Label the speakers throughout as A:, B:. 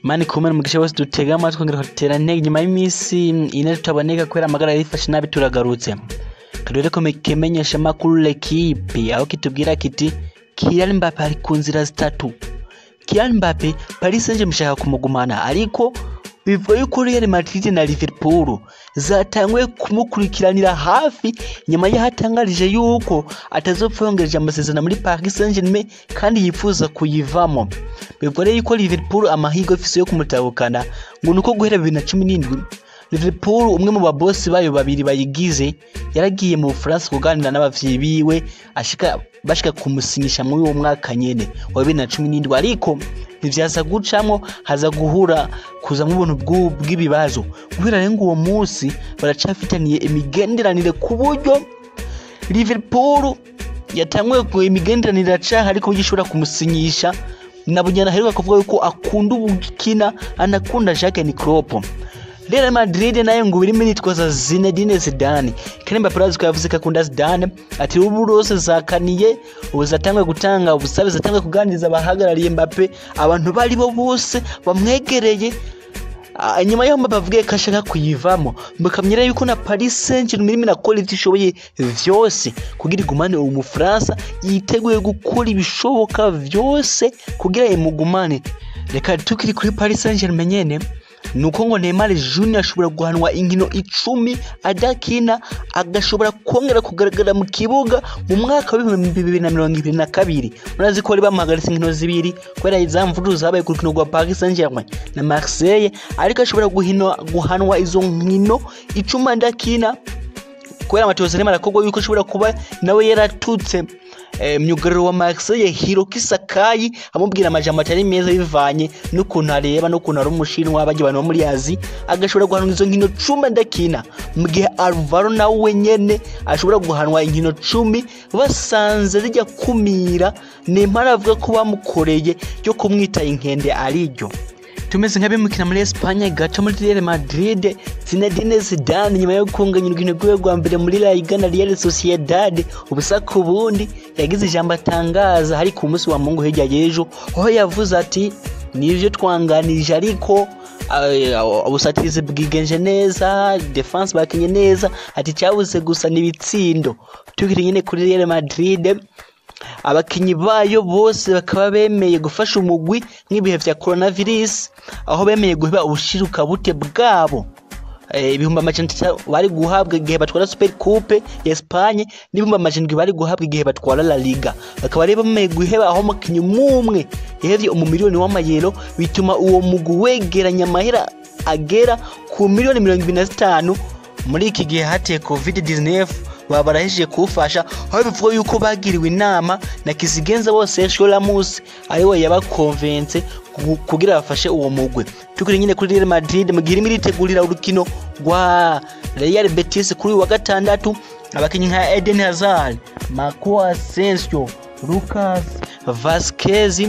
A: Mani kumwe umugisha wose dutega amatwi kongera kudutera intege nyuma y'iminsi 4 tutaboneka kubera amagara yarifashe nabi turagarutse. Kadore ko kimenyesha makuru L'Equipe aho kitubwira kiti Kylian Mbappe ari ku nzira zitatu. Kylian Mbappe, Paris Saint-Germain ishaka kumugumana, ariko bivuga yuko Real Madrid na Liverpool zatanguye kumukurikiranira hafi nyuma y'ahatangarije yuko atazopfa yongereje amasezerano muri Paris Saint-Germain kandi yifuza kuyivamo. Bivuga rero yuko Liverpool amahirwe ifise yo kumutahukana ngo nuko guhera 2017 Liverpool umwe mu babosi bayo babiri bayigize yaragiye mu Bufaransa kuganira n'abavyeyi biwe ashika bashika kumusinyisha muri uwo mwaka nyene wa 2017, ariko ntivyaza gucamwo, haza guhura kuzamwo ubuntu bw'ibibazo. Guhera rero uwo munsi baracafitaniye imigenderanire ku buryo Liverpool yatanguye ku imigenderanire acaha, ariko buryo ishobora kumusinyisha na bunyana aheruka kuvuga yuko akunda ubukina anakunda Jurgen Klopp. Real Madrid nayo ngo birimo iritwaza Zinedine Zidane. Kylian Mbappe urazi ko yavuze ko akunda Zidane, ati ubu rwose zakaniye, ubu zatanguye gutanga ubusabe, zatanguye kuganiriza abahagarariye Mbappe, abantu bari bo bose bamwegereye. Nyuma y'aho Mbappe avugiye ko ashaka kuyivamo, mukamenya yuko na Paris Saint-Germain irimo irakora ivyo ishoboye vyose kugira igumane uwo Mufaransa, yiteguye gukora ibishoboka vyose kugira imugumane. Reka tukiri kuri Paris Saint-Germain nyene, nuko ngo Neymar Junior ashobora guhanwa inkino 10 adakina, agashobora kongera kugaragara mu kibuga mu mwaka wa 2022. Murazi ko bari bamuhagaritse inkino 2 kubera iza mvururu zabaye ku rukino rwa Paris Saint-Germain na Marseille, ariko ashobora guhanwa izo nkino 10 adakina kubera amatohoza arimo arakorwa yuko ashobora kuba nawe yaratutse myugariro wa Marseille Hiroki Sakai, amubwira amajambo atari meza bivanye n'ukuntu areba n'ukuntu ari umushinwa bajya abantu bo muri Azi, agashobora guhanwa izo nkino 10 adakina, mu gihe Alvaro nawe nyene ashobora guhanwa inkino 10 basanze zijya kumira. Neymar avuga ko bamukoreye yo kumwita inkende ariryo. Tumeze nk'abimukira muri Espagne gato muri Real Madrid, Zinedine Zidane nyuma yo kunganya urukino rwiwe rwa mbere muri La Liga na Real Sociedad ubusa ku bundi, yagize ijambo atangaza hari ku munsi wa Mungu hirya y'ejo, aho yavuze ati nivyo twanganije ariko ubusatirizi bwigenje neza, defense bakinye neza, ati cyabuze gusa nibitsindo. Tukiri nyene kuri Real Madrid, abakinyi bayo bose bakaba bemeye gufasha umugwi nk'ibihe vya coronavirus, aho bemeye guheba ubushiruka bute bwabo. 500,000 bari guhabwa igihe batwara Super Coupe ya Espagne n'700,000 bari guhabwa igihe batwara La Liga. Bakaba rero bemeye guheba aho umukinyi umwe yahevye umumiliyoni w'amayero, bituma uwo mugwi wegeranya amahera agera ku miliyoni 25. Muri iki gihe hateye COVID-19 baba barahejije kuwufasha, aho bivugwa yuko bagiriwe inama na Kizigenza bose Sergio Ramos ariwe yabakonvense kugira bafashe uwo mugwi. Tukiri nyine kuri Real Madrid mu gihe irimo iritegurira urukino rwa Real Betis kuri uyu wa gatandatu, abakinyi nka Eden Hazard, Marco Asensio, Lucas Vazquez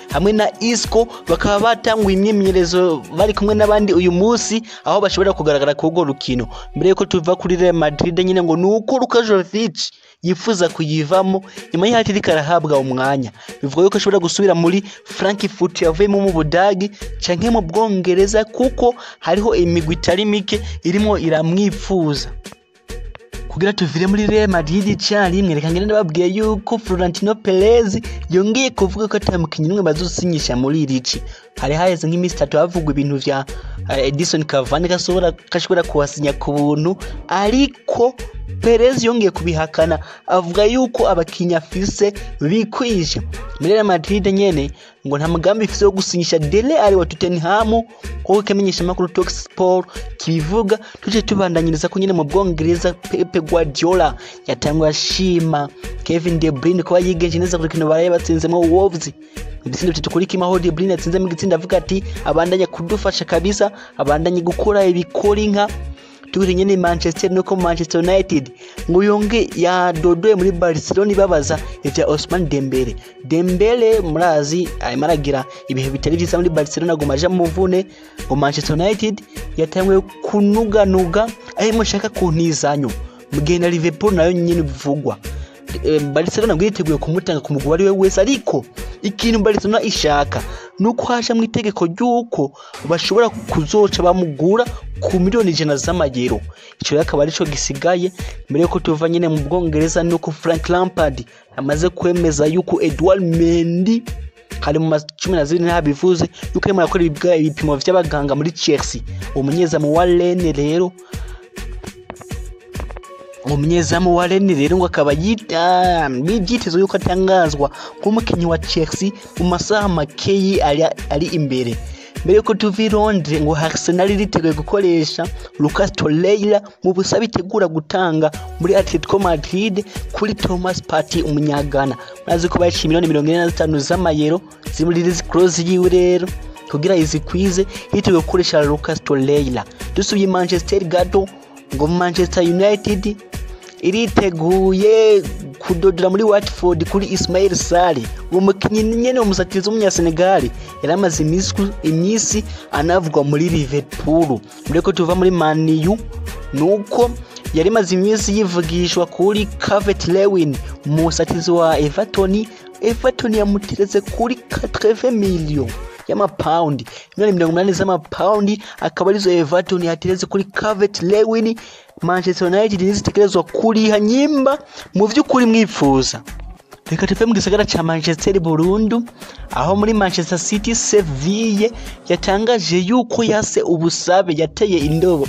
A: hamwe na Isco bakaba batanguye imyimenyerezo bari kumwe n'abandi uyu munsi, aho bashobora kugaragara ku urwo rukino. Mbere yuko tuva kuri Real Madrid nyine ngo nuko Luka Jovic yifuza kuyivamo nyuma y'aho ariko arahabwa umwanya, bivuga yuko ashobora gusubira muri Frankfurt yavuyemo mu Budagi canke mu Bwongereza, kuko hariho imigwi itari mike irimo iramwifuza. Kugira tuvire muri Real Madrid icyarimwe, reka ngende ndababwiye yuko Florentino Perez yongeye kuvuga ko ata mukinyi n'umwe bazosinyisha muri iri ci. Hari haheze nk'iminsi 3 havugwa ibintu vya Edison Cavani kashobora kuhasinya ku buntu, ariko Perez yongeye kubihakana avuga yuko abakinyi afise bikwije. Muri Real Madrid nyene ngo nta mugambi ifise wo gusinyisha Dele Alli wa Tottenham, kuko kimenyesha makuru Talk Sport kibivuga. Tuje tubandanyiriza ko nyene mu Bwongereza Pep Guardiola yatanguye ashima Kevin De Bruyne kuba yigenje neza ku rukino baraye batsinzemo Wolves ibitsindo bitatu kuri kimwe, aho De Bruyne yatsinzemo igitsinda avuga ati abandanye kudufasha kabisa, abandanye gukora ibikora inka. Tukiri nyene Manchester nuko Manchester United ngo yonge yadodoye muri Barcelona ibabaza ivya Ousmane Dembele. Dembele murazi arimo aragira ibihe bitari vyiza muri Barcelona, aguma aja mu mvune, ngo Manchester United yatanguye kunuganuga aho imushaka kuntizanyo, mu gihe na Liverpool nayo nyene bivugwa. Barcelona ngo yiteguye kumutanga ku mugwi wari we wese, ariko ikintu Barcelona ishaka nuko haja mu itegeko ry'uko bashobora kuzoca bamugura ku miliyoni 100 z'amayero. Ico rero akaba arico gisigaye. Mbere yuko tuva nyene mu Bwongereza, nuko Frank Lampard amaze kwemeza yuko Edouard Mendy hari mu 12 ntabivuze yuko arimo arakora ibipimo vy'abaganga muri Chelsea. Uwo munyezamu wa Rennes rero ngo akaba byitezwe yuko atangazwa nk'umukinyi wa Chelsea mu masaha makeyi ari imbere. Mbere yuko tuva i Londres, ngo Arsenal iriteguye gukoresha Lucas Torreira mu busabe itegura gutanga muri Atletico Madrid kuri Thomas Partey, umunyagana. Murazi ko baciye miliyoni 45 z'amayero ziri muri release clause yiwe. Rero kugira izikwize yiteguye gukoresha Lucas Torreira. Dusubiye i Manchester gato, ngo Manchester United iriteguye kudodora muri Watford kuri Ismail Sarr, uwo mukinyi nyene, umusatirizi w'umunyasenegal yari amaze iminsi anavugwa muri Liverpool. Mbere ko tuva muri Man U, nuko yari imaze iminsi yivugishwa kuri Calvert Lewin, umusatirizi wa Everton. Everton yamuteretse kuri 80 million y'amapawundi, miliyoni 80 z'amapawundi akaba arizo Everton yateretse kuri Calvert Lewin. Manchester United ntizitegerezwa kuriha nyimba mu vy'ukuri mwifuza. Reka tuve mu gisagara ca Manchester burundu, aho muri Manchester City, Seville yatangaje yuko yase ubusabe yateye indobo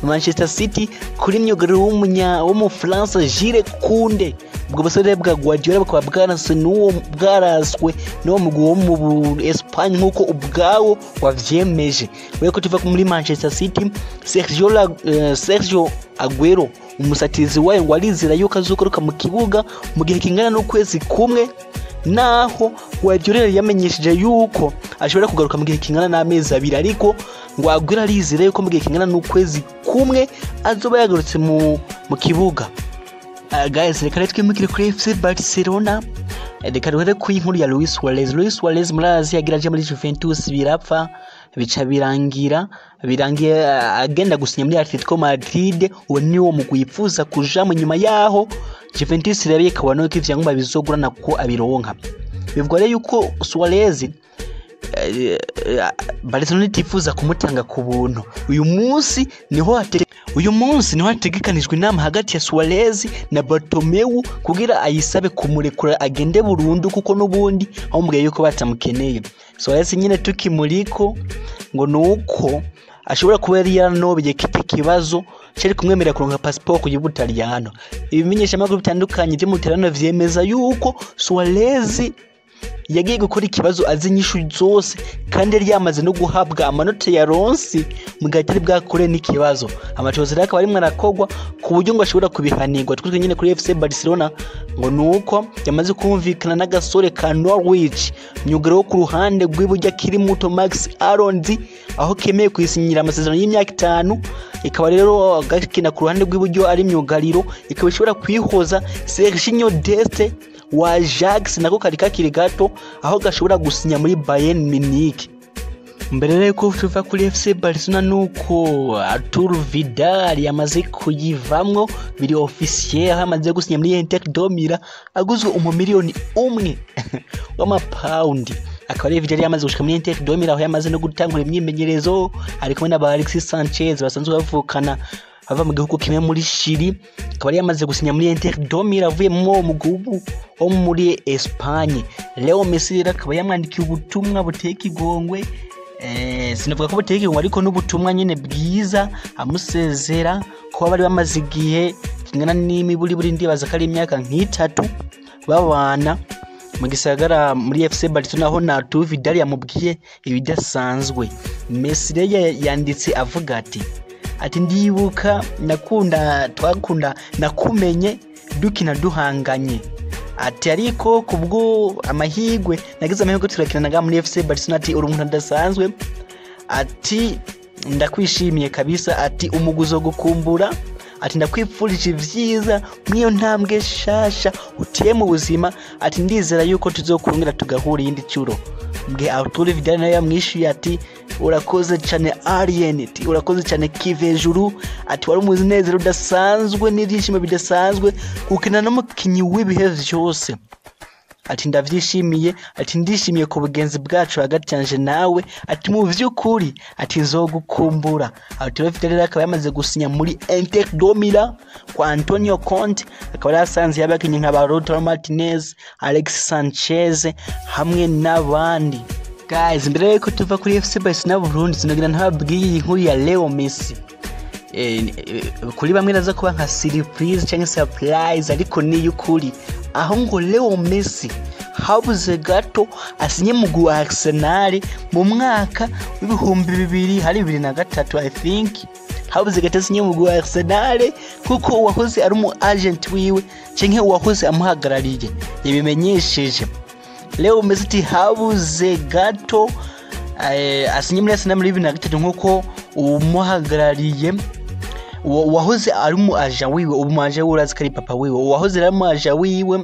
A: Manchester City kuri myugariro w'umufaransa Jules Koundé. Ubwo busabe bwa Guardiola bukaba bwaraswe n'uwo mugwi wo mu Espagne nk'uko ubwawo wavyemeje. Mbere ko tuva muri Manchester City, Sergio Aguero, umusatirizi wayo, ngo arizera yuko azogaruka mu kibuga mu gihe kingana n'ukwezi kumwe, naho Guardiola yari yamenyesheje yuko ashobora kugaruka mu gihe kingana n'amezi 2, ariko ngo Aguero arizera yuko mu gihe kingana n'ukwezi kumwe azoba yagarutse mu kibuga. Guys, reka rero twimukire kuri FC Barcelona. Reka duhere ku inkuru ya Luis Suarez. Luis Suarez murazi yagira aje muri Juventus birapfa, bica birangira birangiye agenda gusinya muri Atletico Madrid. Uwo ni wo mugwi yipfuza kujamo nyuma yaho Juventus rero ikabona ko ivyangombwa bizogurana ko abironka. Bivugwa rero yuko Suarez Barcelona itifuza kumutanga ku buntu. Uyu munsi niho hategekanijwe inama hagati ya Suarez na Bartomeu kugira ayisabe kumurekura agende burundu, kuko n'ubundi bamubwiye yuko batamukeneye. Suarez nyine tukimuriko, ngo nuko ashobora kuba yari yaranobeye kiti kibazo cyari kumwemerera kuronka passport y'Ubutaliyano. Ibimenyeshamakuru bitandukanye vyo mu Butaliyano vyemeza yuko Suarez yagiye gukora ikibazo azi inyishu zose, kandi yari yamaze no guhabwa amanota ya ronsi mu gihe atari bwakore n'ikibazo. Amatohoza rero akaba arimwo arakorwa ku buryo ngo ashobora kubihanirwa. Twitwe nyine kuri FC Barcelona, ngo nuko yamaze kumvikana n'agasore ka Norwich, myugariro wo ku ruhande rw'iburyo akiri muto, Max Aarons, aho kemeye kwisinyira amasezerano y'imyaka 5. Ikaba rero gakina ku ruhande rw'iburyo ari myugariro, ikaba ishobora kwihoza Serginho Deste wa Ajax, nako kari kakiri gato, aho gashobora gusinya muri Bayern Munich. Mbere rero yuko tuva kuri FC Barcelona, nuko Arturo Vidal yamaze kuyivamwo biri officiel, aho amaze gusinya muri Inter de Milan aguzwe 1 umiliyoni w'amapawundi. Akaba ari Vidal yamaze gushika muri Inter de Milan, aho yamaze no gutangura imyimenyerezo ari kumwe na ba Alexis Sanchez basanzwe bavukana, bava mu gihugu kimwe muri Chili. Akaba yari yamaze gusinya muri Inter de Milan avuye mu mugubu wo muri Espagne. Leo Messi rero akaba yamwandikiye ubutumwa buteye ikigongwe, sinavuga ko buteye ikigongwe, ariko n'ubutumwa nyine bwiza, amusezera kuba bari bamaze igihe kingana n'imiburiburi, ndibaza ko ari imyaka nk'itatu babana mu gisagara muri FC Barcelona, aho na Arturo Vidal yamubwiye ibidasanzwe. Messi rero yanditse avuga ati: "Ndibuka nakunda twakunda nakumenye dukina duhanganye," ati, "ariko kubwo amahigwe nagize amahirwe turakina muri FC Barcelona," ati, "uri umuntu adasanzwe," ati, "ndakwishimiye kabisa," ati, "umuguzo gukumbura," Ati ndakwipfurije ivyiza mwiyo ntambwe shasha uteye mu buzima. Ati ndizera yuko tuzokongera tugahura iyindi curo. Mbwe Arturo Vidal nawe yamwishuye ati urakoze cyane Alien, ati urakoze cyane Kivejuru, ati wari umunezero udasanzwe n'ibyishimo bidasanzwe gukina n'umukinyi w'ibihe vyose. Ati ndavyishimiye, ati ndishimiye ku bugenzi bwacu hagati yanje nawe, ati mu vy'ukuri ati nzogukumbura. Arturo Vidal rero akaba yamaze gusinya muri Inter de Milan kwa Antonio Conte, akaba yari asanze yabakinyi nka ba Lautaro Martinez, Alex Sanchez hamwe n'abandi. Guys, mbere yuko tuva kuri FC Barcelona Burundi, sinagira ntababwiye iyi nkuru ya Leo Messi. Kuri bamwe naza kuba nka surprise cyangwa surprise, ariko ni y'ukuri, aho ngo Leo Messi habuze gato asinye mu wa Arsenal mu mwaka w'2000 hari 2003, I think. Habuze gato asinye mu wa Arsenal kuko uwahoze ari umu agent wiwe canke uwahoze amuhagarariye yabimenyesheje Leo Messi ati habuze gato asinye muri Arsenal muri 2003, nkuko umuhagarariye uwahoze ari umu agent wiwe, ubu mu agent wiwe urazi ko ari papa wiwe, uwahoze ari umu agent wiwe,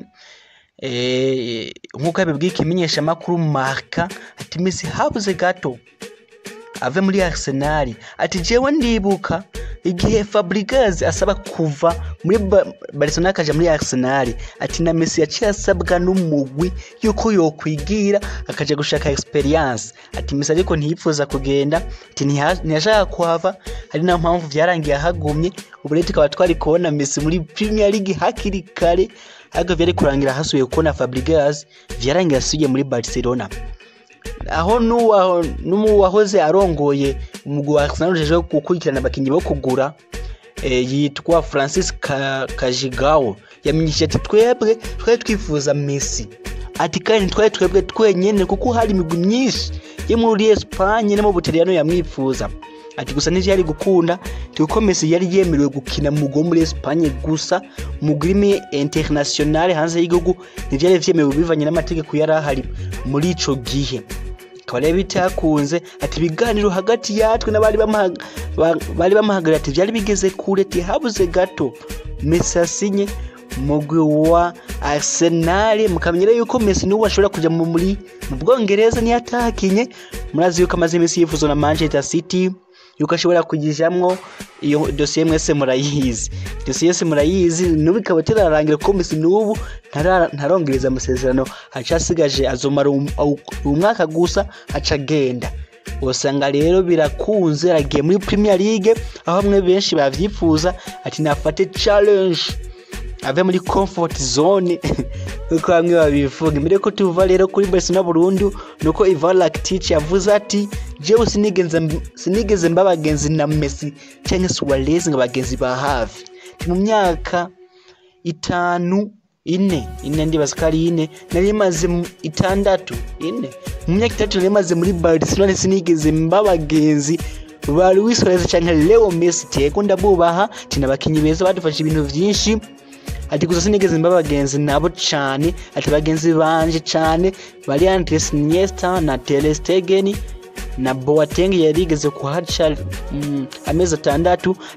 A: nkuko yabibwiye ikimenyeshamakuru Marca, ati Messi habuze gato ave muri Arsenal. Ati jewe ndibuka igihe Fabregas asaba kuva muri Barcelona akaja muri Arsenal, ati na Messi yaciye asabwa n'umugwi yuko yokwigira akaja gushaka experience. Ati Messi ariko ntiyipfuza kugenda, ati ntiyashaka kuhava, ari nayo mpamvu vyarangiye ahagumye. Ubu rero tukaba twari kubona Messi muri Premier League hakiri kare, ariko vyari kurangira hasubiye kubona Fabregas, vyarangiye asubiye muri Barcelona. Aho n'uwahoze arongoye umugwi wa Arsenal ujejwe gukurikirana abakinyi bo kugura, yitwa Francis Kajigao, yamenyesheje ati twebwe twari twifuza Messi, ati kandi twari twebwe twenyene kuko hari imigwi myinshi yo muri Espagne no mu Butaliyano yamwifuza. Ati gusa ntivyari gukunda kuko Messi yari yemerewe gukina mu mugwi wo muri Espagne gusa, mu mugwi international hanze y'igihugu ntivyari vyemewe bivanye n'amategeko yari ahari muri ico gihe. Akaba rero bitakunze. Ati ibiganiro hagati yatwe n'abari bari bamuhagarariye, ati vyari bigeze kure, ati habuze gato Messi asinye mugwi wa Arsenal. Mukamenyera yuko Messi n'ubu ashobora kuja muri mu Bwongereza niyo atahakinye. Murazi yuko amaze iminsi yifuza na Manchester City yuko ashobora kugijamwo. Iyo dosiye mwese murayizi, dosiye yose murayizi. N'ubu ikaba itararangira kuko Messi n'ubu ntarongereza amasezerano, aca asigaje azomara umwaka gusa aca agenda. Usanga rero birakunze aragiye muri Premier League aho bamwe benshi bavyifuza, ati nafate challenge ave muri comfort zone nkuko bamwe babivuga. Imbere ko tuva rero kuri Barcelona burundu, nuko Ivan Rakitic yavuze ati jewe sinigeze mba abagenzi na Messi canke Suarez ngo abagenzi ba hafi. Mu myaka 5 ine ndibaza ko ari 4 nari maze 6 ine mu myaka 3 nari maze muri Barcelona sinigeze mba abagenzi ba Luis Suarez canke Leo Messi. Tego ndabubaha, ati n'abakinyi beza badufashe ibintu vyinshi, ati gusa sinigeze mba abagenzi nabo cane. Ati bagenzi banje cane bari Andres Iniesta na Ter Stegen na Boateng yarigeze kuhaca amezi 6.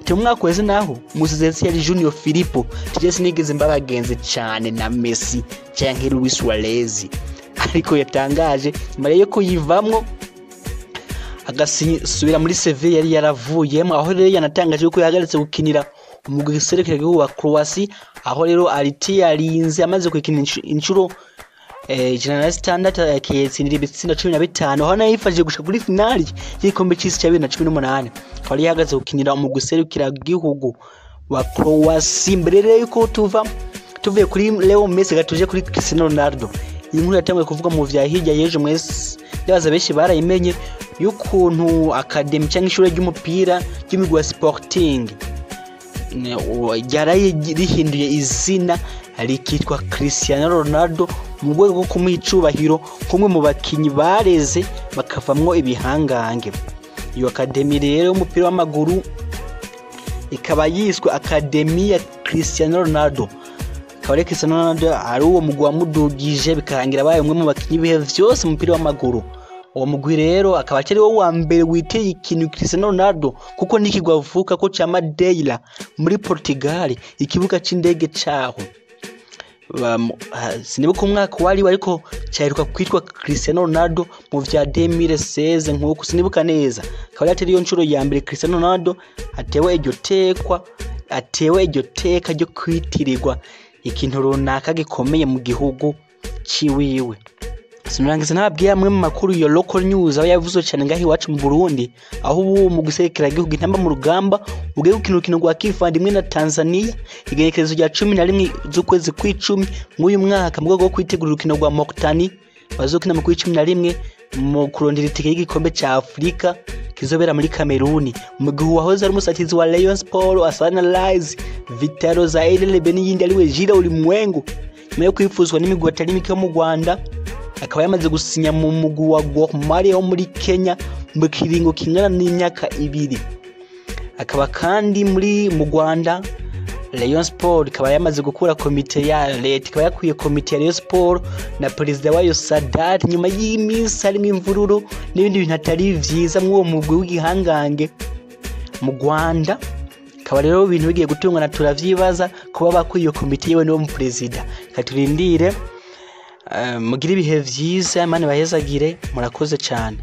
A: Ati mu mwaka weze naho musizesi yari Junior Filippo. Ati sinigeze mba abagenzi cane na Messi canke Luis Suarez. Ariko yatangaje nyuma yo kuyivamwo agasubira muri Sevilla yari yaravuyemo, aho rero yanatangaje yuko yahagaritse gukinira umugwi serukiragihugu wa Croatia, aho rero Aliti yarinze amaze kwikina inshuro 106 akiyetsindira ibitsindo 15, aho nayo yifashije gushika kuri finali y'igikombe c'isi ca 2018. Akaba yari yahagaze gukinira umugwi serukiragihugu wa Croatia. Mbere rero yuko tuvuye kuri Leo Messi gatuje kuri Cristiano Ronaldo, iyi nkuru yatanguye kuvuga mu vya hirya y'ejo, mwese ndabaza benshi barayimenye, y'ukuntu akademi cyangwa ishure ry'umupira ry'imigwi wa Sporting ryaraye rihinduye izina rikitwa Cristiano Ronaldo mu rwego rwo kumuha icubahiro nk'umwe mu bakinyi bareze bakavamwo ibihangange. Iyo akademi rero y'umupira w'amaguru ikaba yiswe Akademi ya Cristiano Ronaldo. Akaba ari Cristiano Ronaldo ari uwo mugwi wamudugije bikarangira abaye umwe mu bakinyi b'ibihe vyose mu mupira w'amaguru. Uwo mugwi rero akaba atari wo wa mbere witeye ikintu Cristiano Ronaldo, kuko n'ikigwa avuka ko ca Madeira muri Portugal, ikibuga c'indege caho sinibuka umwaka wariwo, ariko caheruka kwitwa Cristiano Ronaldo mu vya 2016 nkuko sinibuka neza. Akaba rero atari yo nshuro ya mbere Cristiano Ronaldo atewe iryo tekwa, atewe iryo teka ryo kwitirirwa ikintu runaka gikomeye mu gihugu ciwiwe. Sinorangiza nababwiye amwe mu makuru ya local news aho yavuzwe cyane ngaho iwacu mu Burundi, aho ubu mu gusekera igihugu Intamba mu Rugamba ugiye gukina urukino rwa kivandimwe na Tanzania igenekerezo rya 11 z'ukwezi kw'icumi mw'uyu mwaka, mu rwego rwo kwitegura urukino rwa Mauritania bazokina mu kw'icumi na rimwe mu kurondera itike y'igikombe ca Afurika kizobera muri Kameruni. Mu gihe uwahoze ari umusatizi wa Rayon Sport, Sunrise, Vitalo, Zaire, n'iyindi, ariwe Jira Ulimwengu, nyuma yo kwifuzwa n'imigwi atari mike yo mu Rwanda, akaba yamaze gusinya mu mugwi wa Gor Mahia wo muri Kenya mu kiringo kingana n'imyaka 2. Akaba kandi muri mu Rwanda Rayon Sport ikaba yamaze gukura komite ya leta, ikaba yakwiye komite ya Rayon Sport na perezida wayo Sadat, nyuma y'iminsi harimo imvururu n'ibindi bintu atari vyiza muri uwo mugwi w'igihangange mu Rwanda. Akaba rero ibintu bigiye gutungana, turavyibaza kuba bakwiye iyo komite yewe niwo mu perezida. Reka turindire. Mugire ibihe vyiza, Imana ibahezagire, murakoze cane.